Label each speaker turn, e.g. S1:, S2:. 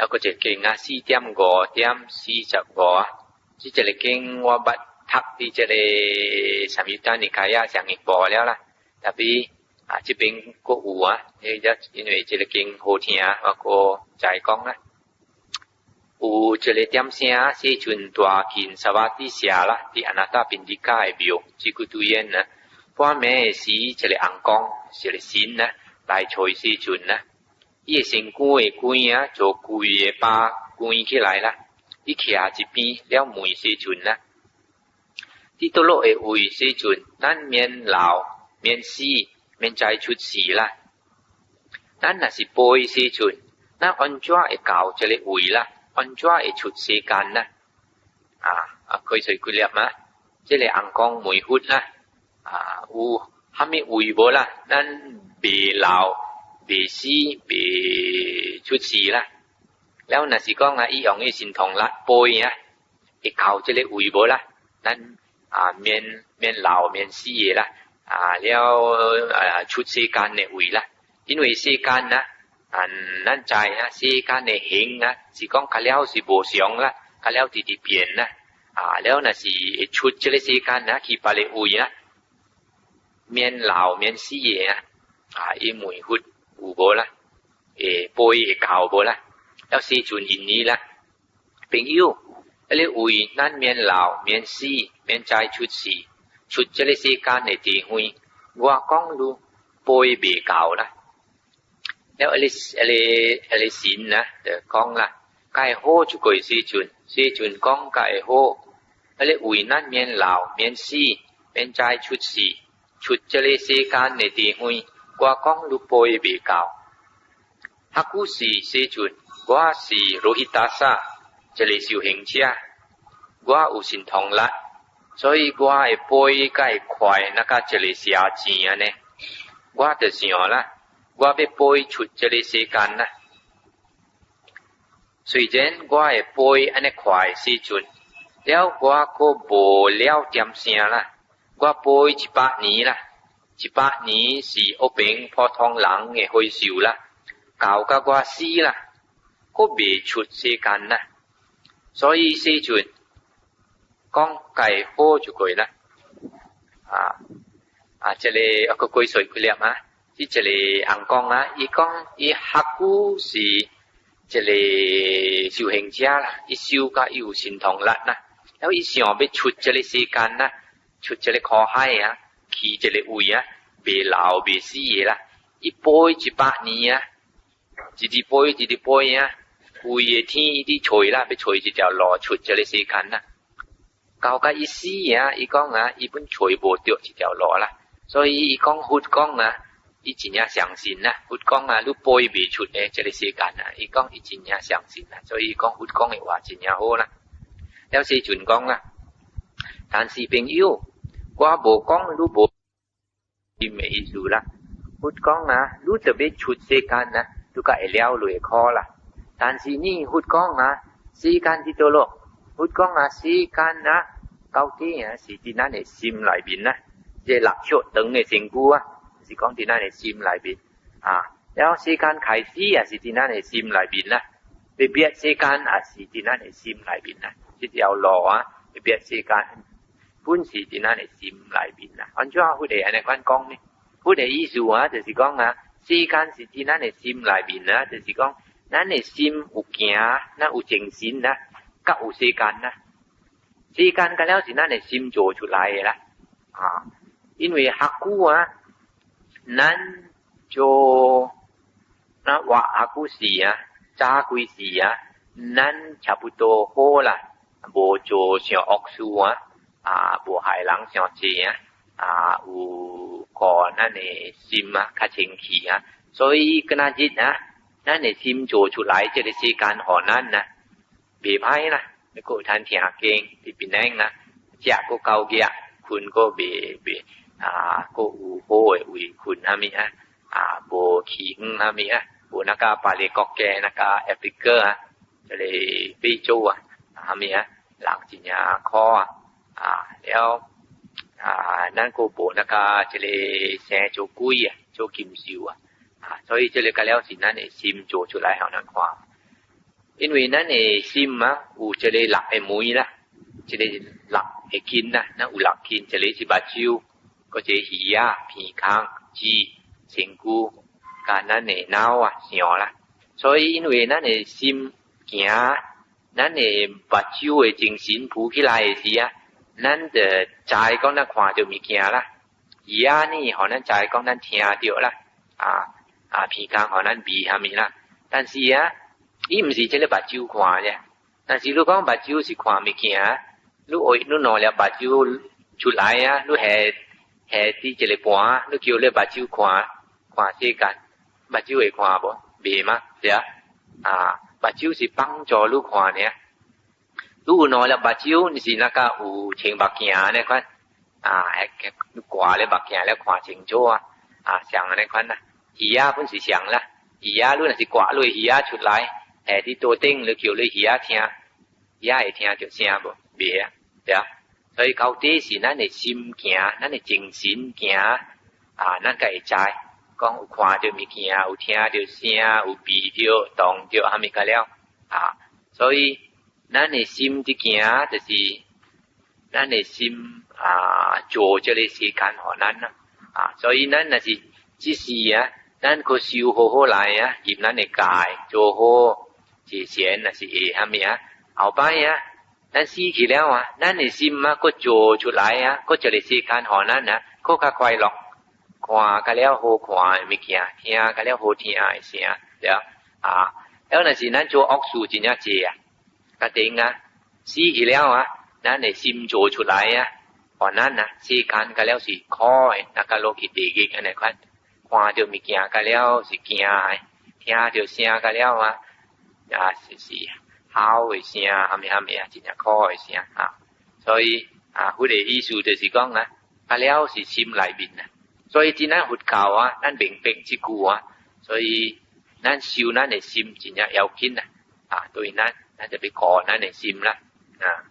S1: 猶閣一個經啊，4.5.45啊，這一个經我捌讀佇這个三ยุต尼卡亞上一部了啦，tapi 啊，這邊閣有啊，因為這个經好聽，我閣再講啦。有一个點聲，世尊大近薩瓦蒂舍啦，佇阿那達賓迪卡的廟，這個對應啊，半暝時一个尪公，一个神啊，來揣世尊啊，伊的身軀的關啊，做規个包關起來啦，伊徛一邊了問世尊啦，佇佗落的位世尊，咱免老、免死、免再出世啦。咱若是飛世尊，咱按怎會到這个位啦？按怎會出世間啦？啊啊，開喙幾粒啊？這个尪公問佛啦，啊，有啥物位無啦？咱袂老、袂死、袂出世啦。了若是講啊，伊用伊神通力飛啊，會到這个位無啦？咱啊免免老免死的啦，啊了啊出世間的位啦，因為世間啊，啊咱知啊，世間的形啊，是講較了是無常啦，較了直直變啦，啊了若是會出這个世間啊，去別个位啊，免老免死的啊，啊伊問佛有無啦？會飛會到無啦？了世尊應伊啦，朋友，彼个位咱免老免死免再出世，出這个世間的地方，我講你飛袂到啦。了，彼个彼个彼个神啊，就講啦，該好就過世尊，世尊講該好，彼个位咱免老免死免再出世，出這个世間的地方，我講你飛袂到。較久時世尊，我是羅希達薩，一个修行者，我有神通力，所以我會飛較會快，若佮一个蛇箭按呢。我就想啦，我欲飛出這个世間啦。雖然我會飛按呢快世尊，了我閣無了點聲啦。我飛一百年啦，一百年是一般普通人的歲數啦，到甲我死啦，閣未出世間啦。所以世尊講該好就過啦。啊啊，這个猶閣幾歲幾粒啊？這一个尪公啊，伊講伊較久是一个修行者啦，伊修甲伊有神通力啦，了伊想欲出這个世間啦，出這个苦海啊，去一个位啊，袂老袂死的啦，伊飛一百年啊，一直飛一直飛啊，規个天伊佇揣啦，欲揣一條路出這个世間啦。到甲伊死啊，伊講啊，伊本揣無著一條路啦，所以伊講佛講啊，伊真正相信啦。佛講啊，你飛袂出的這个世間啊，伊講伊真正相信啦，所以講佛講的話真正好啦。了世尊講啦，但是朋友，我無講你無的意思啦。佛講啊，你著欲出世間啊，你較會了累苦啦。但是呢，佛講啊，世間佇佗落？佛講啊，世間啊，到底啊是佇咱的心內面啊，這六尺長的身軀啊，是講佇咱的心內面啊。了世間開始也是佇咱的心內面啦，欲滅世間也是佇咱的心內面啦。這條路啊，欲滅世間本是佇咱的心內面啦。按怎佛會按呢款講呢？佛的意思啊，就是講啊，世間是佇咱的心內面啊，就是講咱的心有行，咱有精神啊，才有世間啦。世間敢了是咱的心做出來的啦，啊，因為較久啊，咱做咱活較久時啊，早幾時啊，咱差不多好啦，無做啥惡事啊，啊，無害人傷濟啊，啊，有顧咱的心啊較清氣啊，所以今仔日啊，咱的心做出來這个世間，予咱啊，袂歹啦，你閣有通聽經，佇檳城啊，食閣夠額，睏閣袂袂啊，閣有好的位睏啥物啊，啊，無去遠啥物啊，無那個別个國家那個 Africa 啊，這个非洲啊，啥物啊，人真正苦啊，啊了啊，咱閣無那個這个生做鬼啊，做禽獸啊，啊，所以這个敢了是咱的心做出來，予咱看。因為咱的心啊，有一个六个門啦，一个六个根啦，咱有六根，一个是目睭，閣一個耳仔、鼻孔、舌、身軀，佮咱的腦啊想啦。所以因為咱的心行，咱的目睭的精神浮起來的時啊，咱就知講咱看著物件啦，耳仔呢，予咱知講咱聽著啦，鼻孔予咱聞啥物啦。但是啊，伊毋是這个目睭看啫。但是你講目睭是看物件，你愛你兩粒目睭出來啊，你下下佇一个盤，你叫你目睭看看世間，目睭會看無？袂嗎？對啊，目睭是幫助你看爾。你有兩粒目睭，你是那個有穿目鏡按呢款，你掛咧目鏡咧看清楚啊，像按呢款啦。耳仔本是像啦，耳仔你若是掛你耳仔出來，下佇桌頂，你叫你耳仔聽，耳仔會聽著聲無？袂啊，對啊。所以到底是咱的心行，咱的精神行，咱才會知，講有看著物件，有聽著聲，有聞著、動著，啥物個了，所以咱的心佇行，就是咱的心做這个世間予咱啦，所以咱若是這世啊，咱去修好好來啊，入咱的戒，做好這善，若是會啥物啊，後擺啊，咱死去了啊，咱的心啊，閣做出來啊，閣這个世間予咱啊，閣較快樂，看較了好看的物件，聽較了好聽的聲，對啊，了若是咱做惡事真正濟啊，決定啊，死去了啊，咱的心做出來啊，予咱啊，世間較了是苦的，那較落去地獄按呢款，看著物件較了是驚的，聽著聲較了啊，是吼的聲，啥物啥物啊，真正苦的聲啊。所以啊，佛的意思就是講啊，較了是心內面啊。所以真咱佛教啊，咱明白這句啊，所以咱修咱的心真正要緊啊，對咱，咱就欲顧咱的心啦，啊。